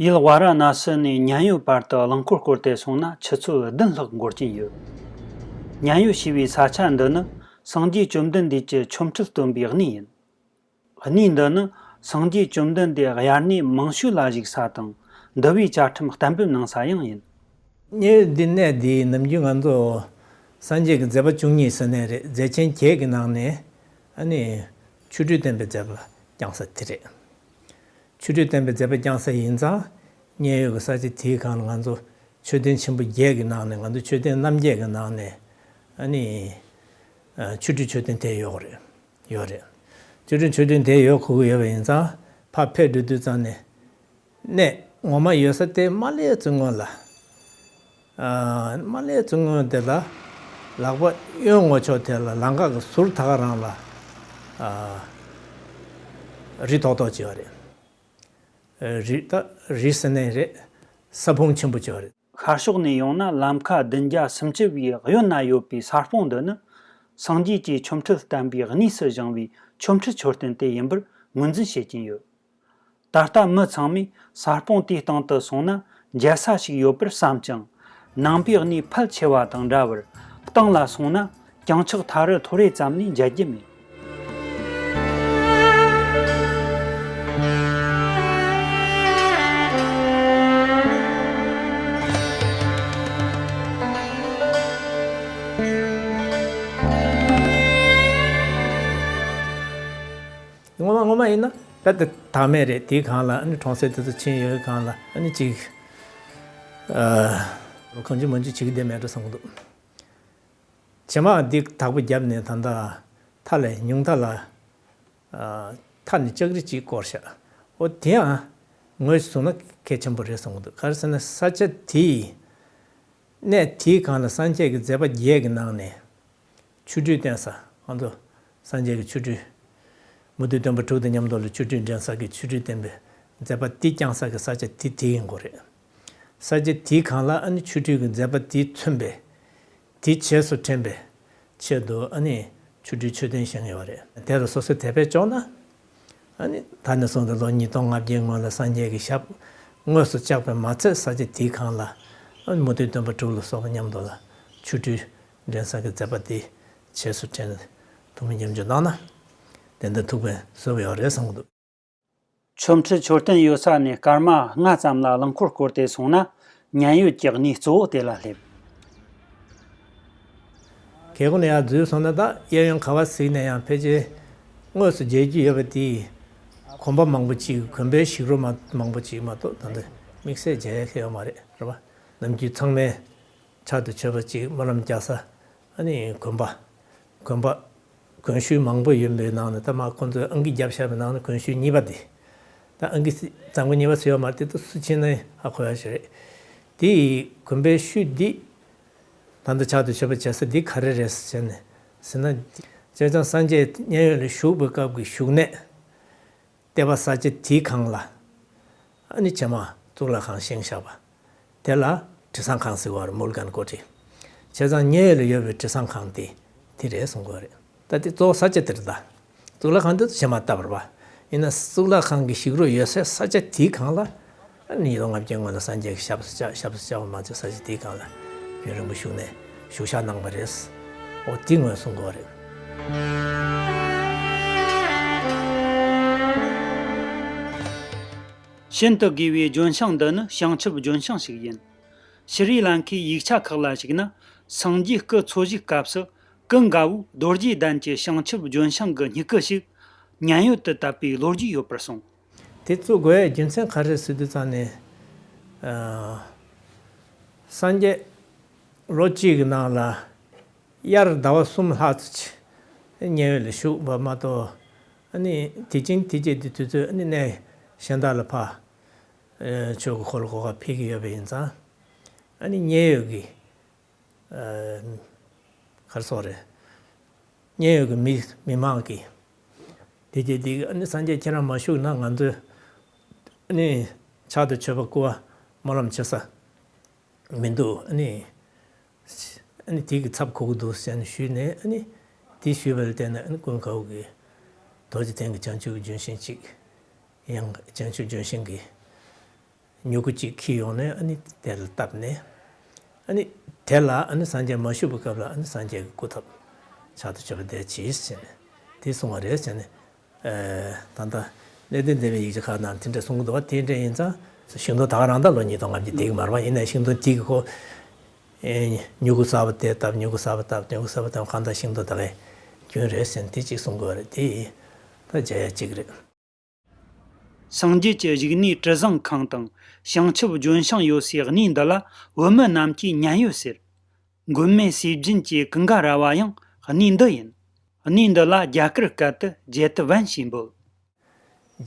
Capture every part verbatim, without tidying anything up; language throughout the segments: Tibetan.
ཡུལ་ཝཱ་ར་ཎ་སི་ནས་མཉན་ཡོད་བར་དུ་རླངས་འཁོར་བསྐོར་ཏེ་སོང་ན་ཆུ་ཚོད་བདུན་ལྷག་འགོར་གྱིན་ཡོད། མཉན་ཡོད་ཞེས་པའི་ས་ཆ་འདི་ནི་སངས་རྒྱས་བཅོམ་ལྡན་འདས་ཀྱི་ཆོ་འཕྲུལ་སྟོན་པའི་གནས་ཡིན། གནས་འདི་ནི་སངས་རྒྱས་བཅོམ་ལྡན་འདས་དབྱར་གནས་མང་ཤོས་ལ་བཞུགས་ས་དང་འདུལ་བའི་བཅའ་ཁྲིམས་གཏན་འབེབས་གནང་ས་ཡང་ཡིན། གནས་འདི་གནས་འདི་ནམ་རྒྱུན་ང་ཚོ་སངས་རྒྱས་ཀྱི་མཛད་པ་བཅུ་གཉིས་ཟེར་ནས་རེད། མཛད་ཆེན་བརྒྱད་ཀྱི་ནང་ནས་ཨ་ནི་ཆོ་འཕྲུལ་སྟོན་པའི་མཛད་པ་བསྐྱངས་ས་དེ་རེད། ཆོ་འཕྲུལ་སྟོན་པའི་མཛད་པ་བསྐྱངས་ས་ཡིན་ཙང་མཉན་ཡོད་ཀྱི་ས་ཆ་དེའི་སྒང་ལ་ང་ཚོ་མཆོད་རྟེན་ཆེན་པོ་བརྒྱད་ཀྱི་ནང་ནས་ང་ཚོ་མཆོད་རྟེན་རྣམ་བརྒྱད་ཀྱི་ནང་ནས་ཨ་ནི་ཆོ་འཕྲུལ་མཆོད་རྟེན་དེ་ཡོད་རེད། ཡོད་རེད། ཆོ་འཕྲུལ་མཆོད་རྟེན་དེ་ཡོད་དགོས་ཀྱི་ཡོད་པ་ཡིན་ཙང་ཕར་ཕེབས་འགྲོ་དུས་ཙང་ནས། གནས་ངོ་མ་ཡོད་ས་དེ་མ་སླེབས་ཚུན་སྔོན་ལ། ཨ། མ་སླེབས་ཚུན་སྔོན་དེ་ལ་ལག་པ་གཡོན་ངོས་ཕྱོགས་དེ་ལ་ལམ་ཁ་གི་ཟུར་ད་ག་རང་ལ། ཨ། རི་ཐོག་ཐོག་ཅིག་ཡོད་རེད། ཨ། རི་ད་རི་ཟེར་ནའི་རེད། ས་ཕུང་ཆེན་པོ་ཅིག་ཡོད་རེད། ཤར་ཕྱོགས་ནས་ཡོང་ན་ལམ་ཁ་བདུན་བརྒྱ་སུམ་ཅུ་པའི་གཡོན་ན་ཡོད་པའི་ས་སྤོང་འདི་ནི་སངས་རྒྱས་ཀྱིས་ཆོ་འཕྲུལ་བསྟན་པའི་གནས་སུ་བཞེངས་པའི་ཆོ་འཕྲུལ་མཆོད་རྟེན་དེ་ཡིན་པར་ངོས་འཛིན་བྱེད་ཀྱིན་ཡོད། ད་ལྟ་མི་ཚང་མས་ས་སྤོང་དེའི་སྟེང་དུ་སོང་ན་མཇལ་ས་ཞིག་ཡོད་པར་བསམ་ཀྱང་། ནང་པའི་གནས་ཕལ་ཆེ་བ་དང་འདྲ་བར་སྟེང་ལ་སོང་ན་གྱང་ཆག་ཐ་རུ་ཐོ་རེ་ཙམ་ལས་མཇལ་རྒྱུ་མེད། ངོ་མ་ངོ་མ་ཡིན་ན་རྦད་དེ་དག་མེད་རེད། དེའི་སྒང་ལ་ཨ་ནི་གྲོང་གསེབ་དེ་ཚོ་ཕྱིན་ཡོད་སྒང་ལ་ཨ་ནི་ཅིག་ཨ། གང་ཅི་མང་ཅི་བྱེད་ཀྱི་བསྡད་མེད་འགྲོ་བསམ་གྱི་འདུག་བྱེ་མ་འདི་དག་པོ་བརྒྱབ་ནས་ད་ལྟ་མཐའ་ལས་ཉུང་མཐའ་ལ་ཨ། མཐའ་ནས་ལྕགས་རི་གཅིག་བསྐོར་བཞག་འོ་དེའང་ངོས་སུ་བཟུང་ན་གལ་ཆེན་པོ་རེད་བསམ་གྱི་འདུག་ག་རེ་ཟེར་ན་ས་ཆ་དེའི་གནས་དེའི་སྒང་ལ་སངས་རྒྱས་ཀྱི་མཛད་པ་བརྒྱད་ཀྱི་ནང་ནས། ཆོ་འཕྲུལ་བསྟན་ས། ང་ཚོ་སངས་རྒྱས་ཀྱི་ཆོ་འཕྲུལ། མུ་སྟེགས་སྟོན་པ་དྲུག་དང་མཉམ་དུ་ལ་ཆོ་འཕྲུལ་འགྲན་ས་གི་ཆོ་འཕྲུལ་བསྟན་པའི་མཛད་པ་འདི་བསྐྱངས་ས་གི་ས་ཆ་དེ་དེ་ཡིན་དགོས་རེད། ས་ཆ་དེའི་སྒང་ལ་ཨ་ནི་ཆོ་འཕྲུལ་གྱི་མཛད་པ་དེས་མཚོན་པའི་དེ་རྗེས་སུ་དྲན་པའི་ཆེད་དུ་ཨ་ནི་ཆོ་འཕྲུལ་མཆོད་རྟེན་བཞེངས་ཡོད་རེད། དེ་ལ་སོ་སོས་དད་པས་སྐྱོང་ན། ཨ་ནི་ད་ནས་བཟུང་སྟེ་ལོ་ཉིས་སྟོང་ལྔ་བརྒྱའི་སྔོན་ལ་སངས་རྒྱས་ཀྱི་ཞབས་དངོས་སུ་བཅགས་པས་མ་ཚད་ས་ཆ་དེའི་སྒང་ལ་ཨ་ནི་མུ་སྟེགས་སྟོན་པ་དྲུག་ལ་སོགས་པ་མཉམ་དུ་ལ་ཆོ་འཕྲུལ་འགྲན་ས་གི་མཛད་པ་དེ་རྗེས་སུ་དྲན་ཐུགས་སྨོན་ཉམས་འགྱུར་གནང་ན་དེ་འདྲ་ཐུགས་ཕན་གསོས་པ་ཡོད་རེད་བསམ་གྱི་འདུག་ཆོ་འཕྲུལ་མཆོད་རྟེན་ཡོད་ས་ནས་སྐར་མ་ལྔ་ཙམ་ལ་རླངས་འཁོར་བསྐོར་ཏེ་སོང་ན་མཉན་ཡོད་ཀྱི་གནས་གཙོ་བོ་དེ་ལ་སླེབས། གལ་ཁོ་ན་ཡར་འཛུལ་སོང་ན་ད་གཡས་གཡོན་ག་བ་གཟིགས་ནས་ཡང་ཕལ་ཆེར་དངོས་སུ་མཇལ་རྒྱུ་ཡོད་པ་དེ་གོམ་པ་མང་པོ་ཅིག་གོམ་པའི་ཞིག་རོ་མ་མང་པོ་ཅིག་མ་གཏོགས་ད་ལྟ་དམིགས་བསལ་མཇལ་ཡ་ཡོད་མ་རེད། རེད་པ། ནམ་རྒྱུན་ཚང་མས་ཕྱག་ཏུ་མཆོད་པ་ཅིག་སྨོན་ལམ་རྒྱག་ས་ཨ་ནི་དགོན་པ། དགོན་པ། དགོན་ཤུལ་མང་པོ་ཡོད་པའི་ནང་ནས་ད་མ་ཁོང་ཚོས་ཨང་ཀི་བརྒྱབ་བཞག་པའི་ནང་ནས་དགོན་ཤུལ་གཉིས་པ་དེ། ད་ཨང་ཀི་སི་གཙང་པོ་གཉིས་པ་ཟེར་ཡོད་མ་རེད་དེ་ད་སུ་ཕྱིན་ནའི་ཧ་གོ་ཡ་ཞིག་རེད། དེ་ཡི་དགོན་པའི་ཤུལ་འདི། ད་ལྟ་ཕྱག་ཏུ་མཆོད་པ་བྱེད་ས་འདི་ག་རེ་རེད་ཟེར་ནས་ཟེར་ན། སྤྱིར་བཏང་སངས་རྒྱས་མཉན་ཡོད་ལ་བཞུགས་པའི་སྐབས་ཀྱི་བཞུགས་གནས། ལྟེ་བ་ས་ཆ་དེའི་སྒང་ལ། ཨ་ནི་བྱེ་མ་གཙུག་ལག་ཁང་བཞེངས་བཞག་པ། དེ་ལ་དྲི་བཟང་ཁང་ཟེར་བ་རེད། མུལ་གན་ཀོ་ཊི། བྱས་ཙང་མཉན་ཡོད་ལ་ཡོད་པའི་དྲི་བཟང་ཁང་དེ་དེ་རེད་གསུང་གི་ཡོད་རེད། ད་དེ་གཙོ་བོ་ས་ཆ་དེ་རེད་ད། གཙུག་ལག་ཁང་དེ་ཚོ་བྱེ་མ་བཏབ་པ་རེད་པ། ཡིན་ན་གཙུག་ལག་ཁང་གི་ཞིག་རོ་ཡོད་སའི་ས་ཆ་དེའི་སྒང་ལ། ཨ་ནི་ཉིས་སྟོང་ལྔ་བརྒྱའི་སྔོན་ལ་སངས་རྒྱས་ཀྱི་ཞབས་སུ་བཅགས་ཞབས་སུ་བཅགས་པ་མ་ཚད་ས་ཆ་དེའི་སྒང་ལ་ཡུན་རིང་པོ་བཞུགས་ནས་བཞུགས་ཞག་གནང་བ་རེད། འོ་དེ་ངོས་བཟུང་དགོས་རེད། ཤིན་ཏུ་དགོས་པའི་ལྗོན་ཤིང་འདི་ནི་བྱང་ཆུབ་ལྗོན་ཤིང་ཞིག་ཡིན། ཤྲི་ལང་ཀའི་ཡིག་ཆ་ཁག་ལ་གཞིགས་ན་སངས་རྒྱས་སྐུ་འཚོ་བཞུགས་སྐབས་སུ་ཀུན་དགའ་བོས་རྡོ་རྗེ་གདན་གྱི་བྱང་ཆུབ་ལྗོན་ཤིང་གི་སྨྱུ་གུ་ཞིག་མཉན་ཡོད་དུ་བཏབ་པའི་ལོ་རྒྱུས་ཡོད་པར་གསུངས། དེ་བཙུགས་དགོས་ཡའི་རྒྱུ་མཚན་ག་རེ་ཟེར་དུས་ཙང་ནས། ཨ། སངས་རྒྱས་ལོ་གཅིག་གི་ནང་ལ་དབྱར་ཟླ་བ་གསུམ་ལྷག་ཙམ་ཅིག་མཉན་ཡོད་ལ་བཞུགས་པ་མ་གཏོགས། ཨ་ནི་དེ་ཅིང་དེ་རྗེས་དེ་དུས་ཚོད་ཨ་ནི་གནས་གཞན་དག་ལ་ཕར་ཨ་ཆོས་ཀྱི་འཁོར་ལོ་སྒོ་ཁར་ཕེབས་ཀྱི་ཡོད་པ་ཡིན་ཙང་། ཨ་ནི་མཉན་ཡོད་ཀྱི་ཨ་ག་རེ་ཟེར་དགོས་རེད། མཉན་ཡོད་ཀྱི་མི་མི་མང་གིས་དེ་རྗེས་དེ་ཨ་ནི་སངས་རྒྱས་ཁྱེད་རང་མ་བཞུགས་ན་ང་ཚོས་ཨ་ནི་ཕྱག་ཏུ་མཆོད་པ་བསྐུར་བ་སྨོན་ལམ་བྱེད་ས་མི་འདུག་ཨ་ནི་ཨ་ནི་དེ་གི་ཚབ་གོ་གི་འདུག་ཟེར་ནས་ཞུས་ནས། ཨ་ནི་དེ་ཞུས་པ་ལ་བརྟེན་ནས་ཨ་ནི་ཀུན་དགའ་བོ་གིས་རྡོ་རྗེ་གདན་གྱི་བྱང་ཆུབ་ལྗོན་ཤིང་གཅིག་ཡང་བྱང་ཆུབ་ལྗོན་ཤིང་གི་ མྱུ་གུ་གཅིག་འཁྱེར་ཡོང་ནས་ཨ་ནི་དེ་ལ་བཏབ་ནས། ཨ་ནི་དེ་ལ་ཨ་ནི་སངས་རྒྱས་མ་བཞུགས་པའི་སྐབས་ལ་ཨ་ནི་སངས་རྒྱས་ཀྱི་སྐུ་ཐོབ་ཕྱག་ཏུ་མཆོད་པ་དེ་གྱིས་ཟེར་ནས་དེ་གསུང་བ་རེད་ཟེར་ནས། ད་ལྟ་གནས་བརྟན་སྡེ་པའི་ཡིག་ཆ་ཁག་ནང་དེ་འདྲ་གསུང་གི་འདུག་བ། དེ་འདྲ་ཡིན་ཙང་ཤིང་སྡོང་ད་ག་རང་ད་ལོ་ཉིས་སྟོང་ལྔ་བཅུ་དེ་གི་མར་བ་ཡིན་ནའི་ཤིང་སྡོང་དེ་གི་ཁོ་མྱུ་གུ་གསར་པ་དེ་བཏབ། མྱུ་གུ་གསར་པ་བཏབ། མྱུ་གུ་གསར་པ་བཏབ། གང་ལྟར་ཤིང་སྡོང་ད་གའི་རྒྱུན་རེད་ཟེར་ནས་དེ་གཅིག་གསུང་གི་ཡོད་རེད། དེ་ད་མཇལ་ཡ་གཅིག་རེད། སངས་རྒྱས་ཀྱི་བཞུགས་གནས་དྲི་བཟང་ཁང་དང་བྱང་ཆུབ་ལྗོན་ཤིང་ཡོད་སའི་གནས་འདི་ལ་བོད་མི་རྣམས་ཀྱིས་མཉན་ཡོད་ཟེར། མགོན་མེད་ཟས་སྦྱིན་གྱི་ཀུན་དགའ་ར་བ་ཡང་གནས་འདི་ཡིན། གནས་འདི་ལ་རྒྱ་གར་སྐད་དུ་ཇེ་ཏི་ཝན་ཞེས་འབོད།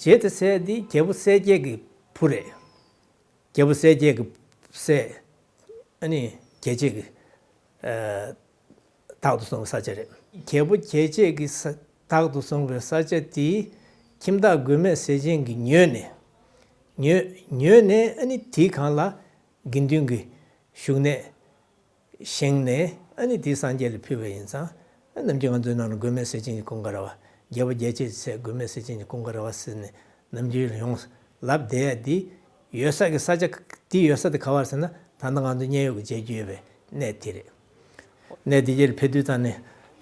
ཇེ་ཏི་ཟེར་འདི་རྒྱལ་པོ་གསལ་རྒྱལ་གྱི་བུ་རེད། རྒྱལ་པོ་གསལ་རྒྱལ་གྱི་སྲས། ཨ་ནི་རྒྱལ་བྱེད་ཀྱི་རྟག་ཏུ་བཟུང་བའི་ས་ཆ་རེད། རྒྱལ་པོ་རྒྱལ་བྱེད་ཀྱི་ས་རྟག་ཏུ་བཟུང་བའི་ས་ཆ་དེ་ཁྱིམ་བདག་མགོན་མེད་ཟས་སྦྱིན་གྱིས་ཉོས་ནས། ཉོས་ཉོས་ནས་ཨ་ནི་དེའི་སྒང་ལ་དགེ་འདུན་གྱི་བཞུགས་གནས་བཞེངས་ནས་ཨ་ནི་དེ་སངས་རྒྱས་ལ་ཕུལ་བ་ཡིན་ཙང་། ཨ་ནམ་རྒྱུན་ང་ཚོའི་ནང་ལ་མགོན་མེད་ཟས་སྦྱིན་གྱི་ཀུན་དགའ་ར་བ། རྒྱལ་པོ་རྒྱལ་བྱེད་ཀྱི་སྲས་མགོན་མེད་ཟས་སྦྱིན་གྱི་ཀུན་དགའ་ར་བ་ཟེར་ནས་ནམ་རྒྱུན་ཡོངས་ལབ་བསྡད་ཡ་དེ་ཡོད་ས་གི་ས་ཆ་དེ་ཡོད་ས་དེ་ག་བར་ཟེར་ན། ད་ལྟ་ང་ཚོ་མཉན་ཡོད་ཀྱི་མཇལ་རྒྱུ་ཡོད་པའི་གནས་དེ་རེད། གནས་དེ་གར་ཕེབས་དུས་ད་ནི་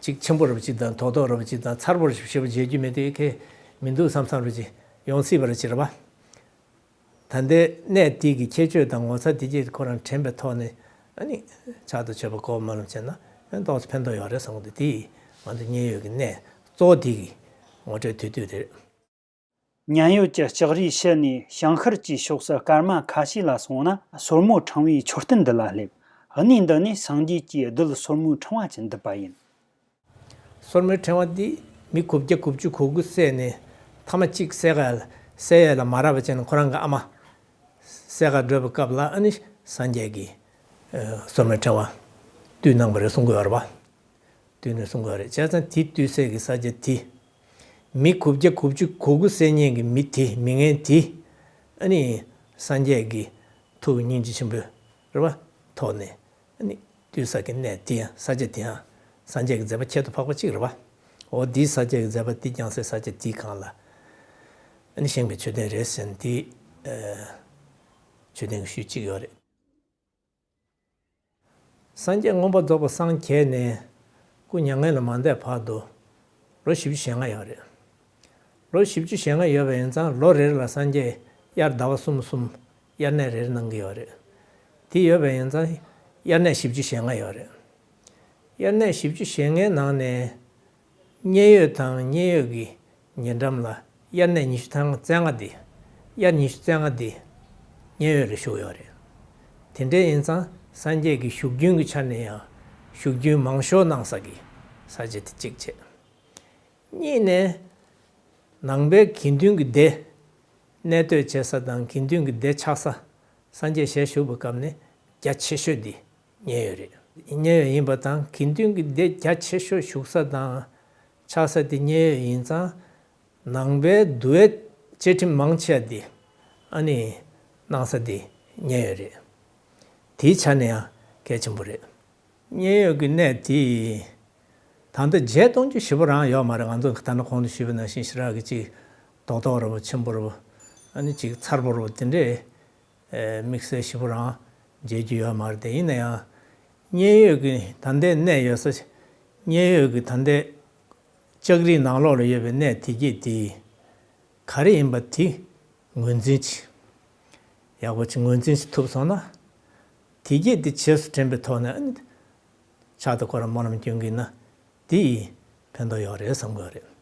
ཅིག་ཆེན་པོ་རབ་ཅིག་དང་རྡོག་རྡོག་རབ་ཅིག་དང་མཚར་པོ་རབ་ཞེ་པོ་མཇལ་རྒྱུ་མེད་དུས་ཁེ་མི་འདུག་བསམ་བསམ་རབ་ཅིག་ཡོང་སྲིད་པ་རེད་ཅེས་རེད་པ། ད་ལྟའི་གནས་དེ་གི་ཁྱད་ཆོས་དང་ངོ་མཚར་དེ་གྱིས་ཁོ་རང་དྲན་པའི་ཐོག་ནས་ཨ་ནི་ཕྱག་ཏུ་མཆོད་པ་སྐོར་མ་ལམ་བྱས་ན་ཨ་ཏོག་ཙམ་ཕན་ཐོགས་ཡོད་རེད་བསམ་གི་འདུག་དེ་ང་ཚོ་མཉན་ཡོད་ཀྱི་གནས་གཙོ་བོ་དེ་གི་ངོ་སྤྲོད་དེ་དུས་རེད། མཉན་ཡོད་ཀྱི་ལྕགས་རིའི་ཕྱི་ནས་བྱང་ཤར་གྱི་ཕྱོགས་སུ་སྐར་མ་ཁ་ཤས་ལ་སོང་ན་སོར་མོ་ཕྲེང་བའི་མཆོད་རྟེན་འདི་ལ་སླེབས། གནས་འདི་ནས་སངས་རྒྱས་ཀྱི་རྡུལ་སོར་མོའི་ཕྲེང་བ་ཅན་འདུས་པ་ཡིན། སོར་མོའི་ཕྲེང་བ་འདི་མི་གོ་བརྒྱ་གོ་བཅུ་གོ་དགུ་བསད་ནས་ཐ་མ་གཅིག་བསད་ག་བསད་ཡས་ལ་མ་རག་པ་བྱས་ནས་ཁོ་རང་གི་ཨ་མ་བསད་ག་འགྲོ་བའི་སྐབས་ལ་ཨ་ནི་སངས་རྒྱས་ཀྱིས་སོར་མོའི་ཕྲེང་བ་བཏུལ་གནང་བ་རེད་གསུང་གི་ཡོད་རེད་པ། བཏུལ་ནས་གསུང་གི་ཡོད་རེད། བྱས་ཙང་དེ་བཏུལ་སའི་གི་ས་ཆ་དེ་མི་གོ་བརྒྱ་གོ་བཅུ་གོ་དགུ་བསད་མཁན་གྱི་མི་དེ་མི་ངན་དེ་ཨ་ནི་སངས་རྒྱས་ཀྱི་ཐུགས་སྙིང་རྗེ་ཆེན་པོའི་རེད་པ་ཐོག་ནས། ཨ་ནི་བཏུལ་ས་གི་གནས་དེ་ཡང་ས་ཆ་དེ་ཡང་སངས་རྒྱས་ཀྱི་མཛད་པ་ཁྱད་དུ་འཕགས་པ་གཅིག་རེད་པ། འོ་འདིའི་སངས་རྒྱས་ཀྱི་མཛད་པ་འདི་བསྐྱངས་སའི་ས་ཆ་དེའི་སྒང་ལ་ཨ་ནི་བཞེངས་པའི་མཆོད་རྟེན་རེད་ཟེར་ནས་དེ་མཆོད་རྟེན་གྱི་ཤུལ་གཅིག་ཡོད་རེད། སངས་རྒྱས་མངོན་པར་རྫོགས་པར་སངས་རྒྱས་ནས་སྐུ་མྱ་ངན་ལས་མ་འདས་བར་དུ་ལོ་བཞི་བཅུ་ཞེ་ལྔ་ཡོད་རེད། ལོ་བཞི་བཅུ་ཞེ་ལྔ་ཡོད་པ་ཡིན་ཙང་ལོ་རེ་རེ་ལ་སངས་རྒྱས་དབྱར་ཟླ་བ་གསུམ་གསུམ་དབྱར་གནས་རེ་རེ་གནང་གི་ཡོད་རེད། དེ་ཡོད་པ་ཡིན་ཙང་དབྱར་གནས་བཞི་བཅུ་ཞེ་ལྔ་ཡོད་རེད། དབྱར་གནས་བཞི་བཅུ་ཞེ་ལྔའི་ནང་ནས་མཉན་ཡོད་དང་མཉན་ཡོད་ཀྱི་ཉེ་འགྲམ་ལ་དབྱར་གནས་ཉི་ཤུ་རྩ་ལྔ་དེ། དབྱར་ཉི་ཤུ་རྩ་ལྔ་དེ་མཉན་ཡོད་ལ་བཞུགས་ཡོད་རེད། དེ་འདྲ་ཡིན་ཙང་སངས་རྒྱས་ཀྱི་བཞུགས་རྒྱུན་གྱི་ཆ་ནས་ཡང་བཞུགས་རྒྱུན་མང་ཤོས་གནང་ས་གི་ས་ཆ་དེ་གཅིག་བྱས། གཉིས་ནས་ནང་པའི་དགེ་འདུན་གྱི་སྡེ་གནས་སྡོད་བྱེད་ས་དང་དགེ་འདུན་གྱི་སྡེ་ཆགས་ས། སངས་རྒྱས་ཞལ་བཞུགས་པའི་སྐབས་ནས་རྒྱ་ཆེ་ཤོས་འདི་མཉན་ཡོད་རེད། མཉན་ཡོད་ཡིན་པ་དང་དགེ་འདུན་གྱི་སྡེ་རྒྱ་ཆེ་ཤོས་བཞུགས་ས་དང་ཆགས་ས་དེ་མཉན་ཡོད་ཡིན་ཙང་། ནང་པའི་འདུལ་བའི་བཅའ་ཁྲིམས་མང་ཆེ་བ་འདི་ཨ་ནི་གནང་ས་འདི་མཉན་ཡོད་རེད། དེའི་ཆ་ནས་ཡང་གལ་ཆེན་པོ་རེད། མཉན་ཡོད་ཀྱི་གནས་དེ་ད་ལྟ་བརྗེད་གཏོང་རྒྱུ་ཞེ་པོ་རང་ཡོད་མ་རེད། ང་ཚོ་ད་ནི་གོང་དུ་ཞུས་པ་ནང་བཞིན་ཞེ་དྲག་གི་ཅིག་རྡོག་རྡོག་རེ་བོ་ཆེན་པོ་རེ་བོ་ཨ་ནི་ཅིག་མཚར་པོ་རེ་བོ་དེ་འདྲས་དམིགས་བསལ་ཞེ་པོ་རང་མཇལ་རྒྱུ་ཡོད་མ་རེད། དེ་ཡིན་ན་ཡང་མཉན་ཡོད་ཀྱི་ད་ལྟའི་གནས་ཡོད་ས། མཉན་ཡོད་ཀྱི་ད་ལྟའི་ལྕགས་རིའི་ནང་ལོགས་ལ་ཡོད་པའི་གནས་དེ་གྱད་དེ་ག་རེ་ཡིན་པ་དེ་ངོས་འཛིན་ཅིག་ཡག་པོ་ཅིག་ངོས་འཛིན་ཅིག་ཐུབ་སོང་ན། དེ་གྱད་དེ་རྗེས་སུ་དྲན་པའི་ཐོག་ནས་ཨ་ནི་ཕྱག་ཏུ་སྐོར་ར་སྨོན་ལམ་སྐྱོན་གྱི་ན་དེ་ཡིས་ཕན་ཐོགས་ཡོད་རེད་བསམ་གྱི་ཡོད་རེད།